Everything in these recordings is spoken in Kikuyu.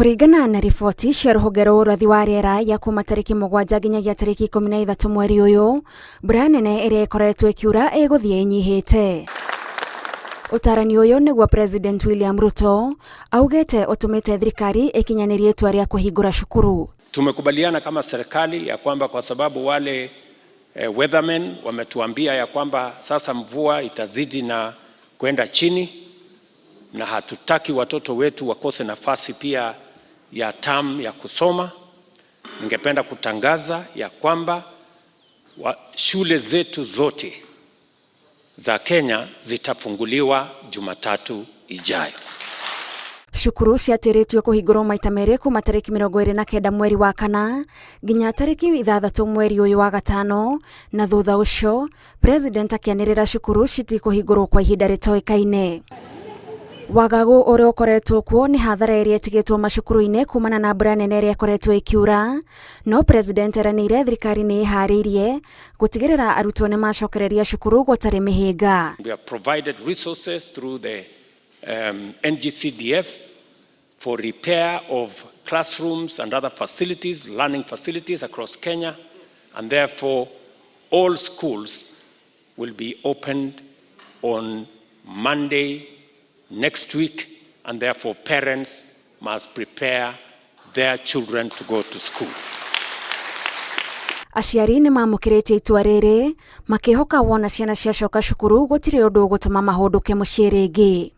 Kũringana na riboti cia rũhonge rwa ũrathi wa rĩera ya kuma tarĩki 7 nginyagia tarĩki 13 mweri ũyũ, mbura nene ĩrĩa ĩkoretwo ĩkiura ĩgũthiĩ ĩnyihĩte. Ũtarani ũyũ nĩguo President William Ruto augĩte ũtũmĩte thirikari ĩkinyanĩrie itua rĩa kũhingũra cukuru. Tumekubaliana kama serikali ya kwamba kwa sababu wale weathermen wametuambia ya kwamba sasa mvua itazidi na kwenda chini, na hatutaki watoto wetu wakose nafasi pia ya term ya kusoma. Ningependa kutangaza ya kwamba shule zetu zote za Kenya zitafunguliwa Jumatatu ijayo. Cukuru ciatĩrĩtio kũhingũrwo maita merĩ kuma tarĩki 29 mweri wa kana nginya tarĩki 6 mweri ũyũ wa gatano, na thutha ũcio President akĩanĩrĩra cukuru citikũhingũrwo kwa ihinda rĩtoĩkaine. Wagagu ũrĩa ũkoretwo kuo nĩ hathara ĩrĩa ĩtigĩtwo macukuru-inĩ kumana na mbura nene ĩrĩa ĩkoretwo ĩkiura, no President eranĩire thirikari nĩ ĩharĩirie gũtigĩrĩra arutwo nĩ macokereria cukuru gũtarĩ mĩhĩnga. We have provided resources through the NGCDF for repair of classrooms and other facilities, learning facilities across Kenya, and therefore all schools will be opened on Monday next week, and therefore parents must prepare their children to go to school. Aciari nĩ mamũkĩrĩtie itua rĩrĩ makĩhoka wona ciana ciacoka cukuru gũtirĩ ũndũ ũgũtũma mahũndũke mũciĩ rĩngĩ.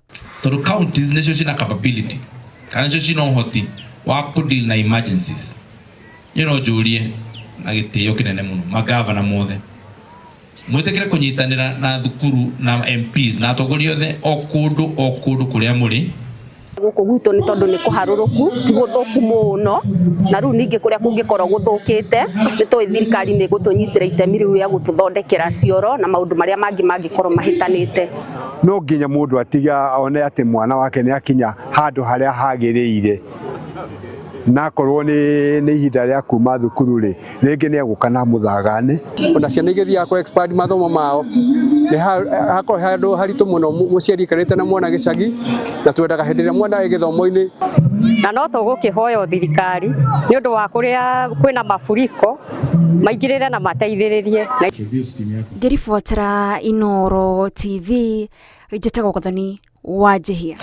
Tondũ counties nĩcio cina capability kana nĩcio cina ũhoti wa kũ deal na emergencies, niĩ no njũrie na gĩtĩo kĩnene mũno magavana mothe mwĩtĩkĩre kũnyitanĩra na thukuru na MPs na atongoria othe o kũndũ o kũndũ kũrĩa mũrĩ. Gũkũ gwitũ nĩ tondũ nĩ kũharũrũku, ti gũthũku mũno, na rĩu ningĩ kũrĩa kũngĩkorwo gũthũkĩte nĩ tũĩ thirikari nĩ ĩgũtũnyitĩra itemi rĩu rĩa gũtũthondekera cioro na maũndũ marĩa mangĩ mangĩkorwo mahĩtanĩte. No nginya mũndũ atiga one atĩ mwana wake nĩ akinya handũ harĩa hagĩrĩire, na akorwo nĩ ihinda rĩa kuma thukuru rĩ, rĩngĩ nĩ egũka na mũthagane. Ona ciana igĩthiaga kũ expand mathomo mao nĩ hakorwo handũ haritũ mũno mũciari aikarĩte na mwana gĩcagi, na twendaga hĩndĩ ĩrĩa mwana e gĩthomo-inĩ. Na no tũgũkĩhoya thirikari nĩ ũndũ wa kũrĩa kwĩna mafuriko maingĩrĩre na mateithĩrĩrie. Ngĩribotera Inooro TV, njĩtagwo Gathoni Wanjihia.